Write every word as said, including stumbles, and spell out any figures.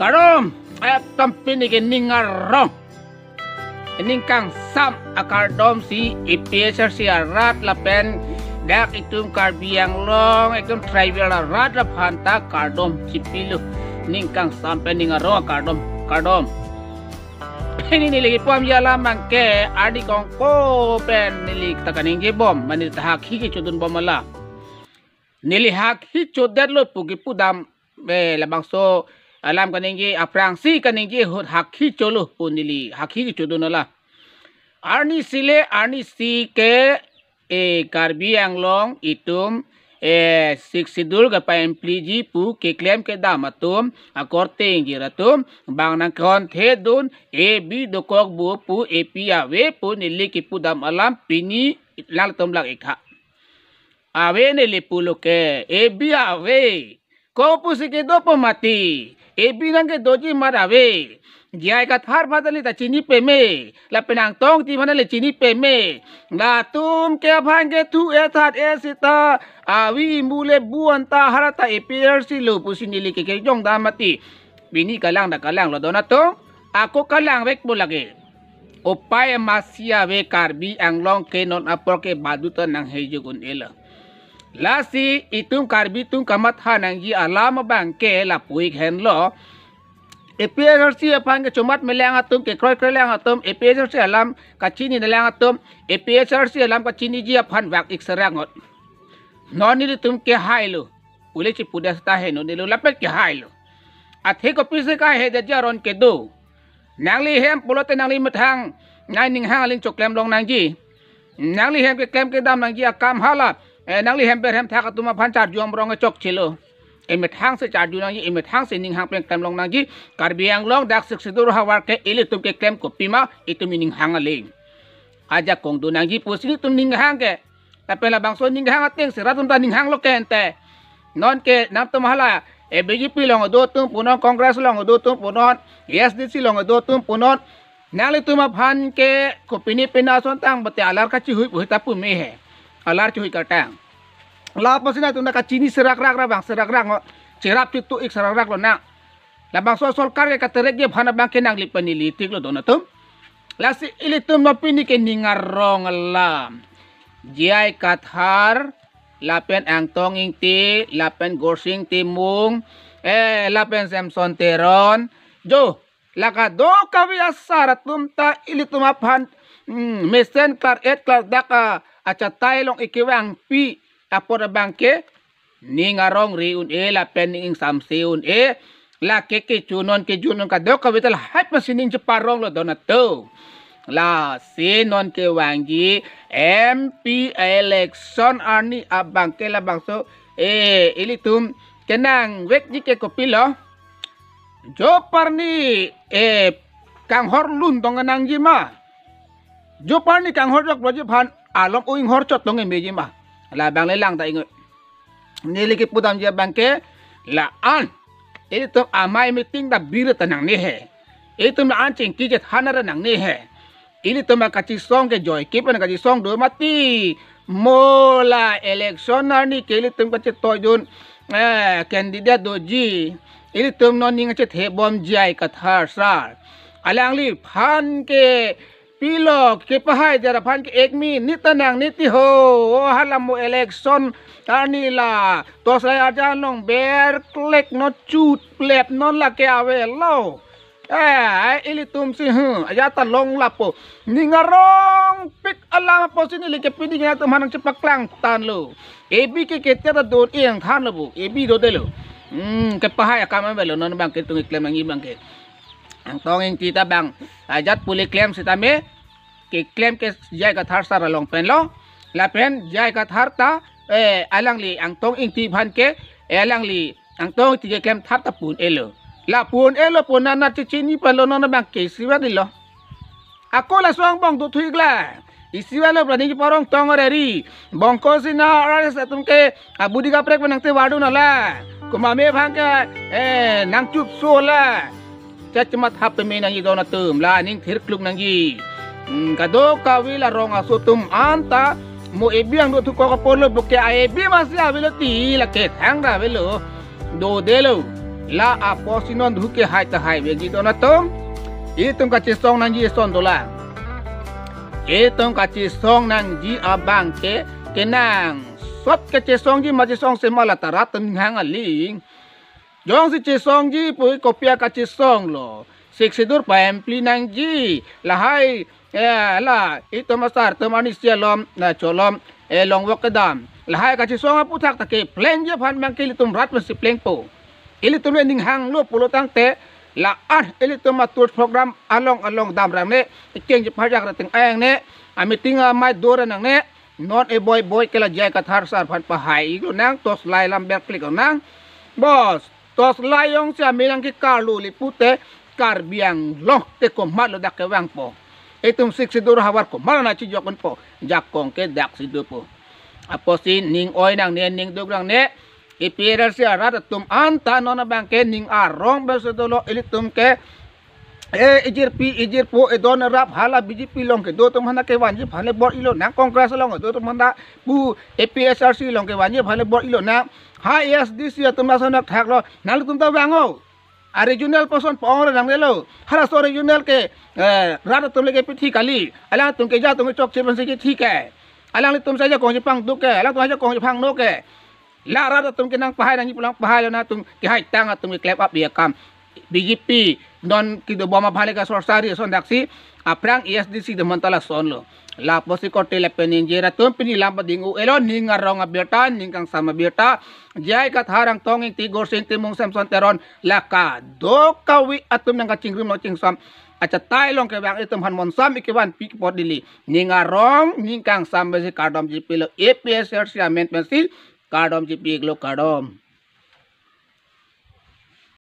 Kardom, eh, tampini ke ning arong. Ning kangsam akardom si A P H L C arat lapen dak itum Karbi Anglong, itum tribal arat aphan ta kardom chipilo. Ning kangsam pen ning arong akardom, kardom. Pini neli kipom alam abangke ardi kongko pen neli ta kaningje bom, mane ta hakhi kechodun bom alam. Neli hakhi chodetlo pu kipudam, eh, labangso alam kaningje, aphrangsi kaningje ahut hakhi cholo pu neli hakhi kechodun alam. Arnisi le, arnisi ke, eh, Karbi Anglong itum, eh, Sixth Schedule kapa-impliji pu keklem kedam atum, akorte ingjir atum, bang nangkehonthedun, A B dokok bo pu, A P ave pu neli kipudam alam pini lang tum lang-ik tha. Ave neli pulo ke, A B ave. Ko pusi kedo po mati. A B nangkedoji amat ave. J I Kathar aphan ta le ta chini peme. Lapen Angtong Engti aphan ta le chini peme. Latum ke aphan kethu-et tha-et seta avi mule bu anta hara ta A P H L C lo pusi neli ke kejong dam mati. Pini kalang ta kalanglo don atum. Ako kalangvekpo lake. Upai amatsi ave, Karbi Anglong ke non apor ke badu ta nanghejuk un-elo. Lasi itum Karbi atum kamatha nangji alam abangke lapu-ik henlo. A P H L C aphan kechomat melang atum, kekroikre lang atum, A P H L C alam kachini nelang atum, A P H L C alam kachiniji aphan vak-ik serak ngot. Non nelitum kehailo. Ule chipudet ta henodetlo, lapen kehailo. Athe kopisi kehai-edet aron kedo. Nangli hem pulote nangli methang, nai ninghang aling choklem long nangji. Nangli hem keklem kedam nangji akam hala. Eh, nangli hem berhem thak atum aphan charju amrong chokchelo. Emethang si charju nangji, emethang si ninghang pen klem long nangji. Karbi Anglong dak Sixth Schedule havar ke ilitum keklem kopima, itum ininghang aling. Ajakong do nangji pusi itum ninghang ke. Lapen labangso ninghang ateng si rat atum ta ninghanglo ke ante. Non ke nangtum hala, eh, B J P along do atum punon, Congress along do atum punon, A S D C along do atum punon. Nanglitum aphan ke kopine pine ason tang bate alar kachihui puhi ta pume he. Alar chihui kartang. Lapusi nangtum ta kachini serak rak ra bang serak rak ngo. Cherap chitu-ik serak rak lonang. Labangso asorkar ke katerek ke aphan abangke nangli pen neli tiklo don atum. Lasi ilitum non pini ke ning arong alam. J I Kathar, lapen Angtong Engti, lapen Gorsing Timung, eh, lapen Samson Teron. Jo, la kadokave asar atum ta ilitum aphan, hmm, mesen klar-et klardak a, achatai along ikevangpi apor abangke ning arong ri un-e lapen ning ingsamse un-e. Lake kecho non kejo non kadokave ta lahai pensi ning cheparonglo don atum. Lasi non kevangji M P election arni abangke labangso, eh, ilitum kenangvekji ke kopilo. Jo parni, eh, kanghor lun tong nangji ma. Jo parni kanghor jokloji aphan alom o inghor chot tong meji ma. Labang le lang ta ingot. Neli kipudamji abangke la-an. Ilitum amei meeting ta bir ta nangne he. Ilitum la-an chingki chethan ra nangne he. Ilitum kachisong ke joike pen kachisong do mati. Mo la election arni ke ilitum kachetoidun, eh, candidate doji. Ilitum non ning chethe bom J I Kathar sir. Alangliphan ke pilo kepahai jar aphan ke ek minute ta nangne ti ho. O hala mo election arni la torchlight arjan along ber klek non chut plep non lake avelo. Eh, ilitum si, hmm, ajat ta long lapo. Ning arongpik alam apotsi neli ke pini ke nangtum aphan nangchepaklang tanglo. A B ke ketia ta don eng thanlo bo. A B dodetlo. Hmm, kepahai akam avelo non abangke tung keklem nangji abangke. Angtong Engti ta bang ajat pule klem sitame keklem ke J I Kathar sir along penlo. Lapen J I Kathar ta, eh, alangli Angtong Engti aphan ke, eh, alangli Angtong Engti keklem thap ta pu un-elo. La pu un-elo pu nana chechini palo non abangke isi vanlo. Ako laso angbong dothu-ik la. Isi vanlo planning parong tong areri. Bongko sina R S S atum ke abudi kaprek pen nangte vardun ala. Komat me aphan ke, eh, nangchupso la. Chachmat hap peme nangji don atum. La ning thirkluk nangji. Hmm, kadokave la rong aso atum anta mo ebi angdo thukok apotlo, puke a ebi masi avelo ti, lake thangta avelo, dodelo. La apotsi non duhu ke hai ta hai vekji don atum. Itum kachesong nangji eson dolang. Itum kachesong nangji abang ke kenangsot kachesongji, ma chesong sema la ta rat atum ninghang aling. Jongsi chesongji pu kopi akachesonglo. Sixth Schedule pa-implement nangji. Lahai, eh, la itum asar atum arnisi alom, na cholom, eh, longvok kedam. Lahai kachesong aputhak ta keplengji aphan abang ke ilitum rat pensi plengpo. Ilitum le ninghanglo pulo tangte, la-an ilitum a-tour program along along damra nangne, kengji pharjak ra teng-ang ne, a-meeting amei dora nangne, non e boi boi ke la J I Kathar sar aphan pahai-ik lonang, torch light lam berklik lonang. Bos, torch light jongsi amen nangkekarlo le pute, Karbi Anglong te komatlo dak kevangpo. Itum Sixth Schedule havar komatlo nangchijok unpo, jakong ke daksi dopo. Apotsi ning oi nangne, ning duk nangne, A P H L C arat atum anta non abang ke ning arong besi dolo, ilitum ke, eh, ejirpi, ejirpo, edon erap hala B J P along kedo atum aphan ta kevanji aphan le bor-ilo nang, Congress along kedo atum aphan ta pu A P H L C along kevanji aphan le bor-ilo nang. Ha A S D C atum lason thaklo, nanglitum ta vang-o. A regional person pa-ong ra nangnelo. Halaso regional ke, eh, rat atum le kepithi kali. Alangtum ke ja atum chokche pensi kethi ke. Alanglitum sa jakong chepangduk ke. Alangtum jakong chepangno ke. La rat atum ke nangpahai nangji pulang pahai lo, nangtum kehai tang atum keklem ap-i akam. B J P non kedobom aphan le kasorsari ason daksi, aphrang A S D C atum aphan ta lasonlo. Lapusi korte lapen ingjir atum pini lam pading-o-elo, ning arong abirta, ning kangsam abirta, J I Kathar, Angtong Ingti, Gursing Timung, Samson Teron, la kadokave atum nangkachingrum nangchingsam achatai along kevang itum aphan monsam-ik kevanpi apot neli ning arong ning kangsam pensi kardom chipilo, A P H L C amen pensi kardom chipi-iklo, kardom.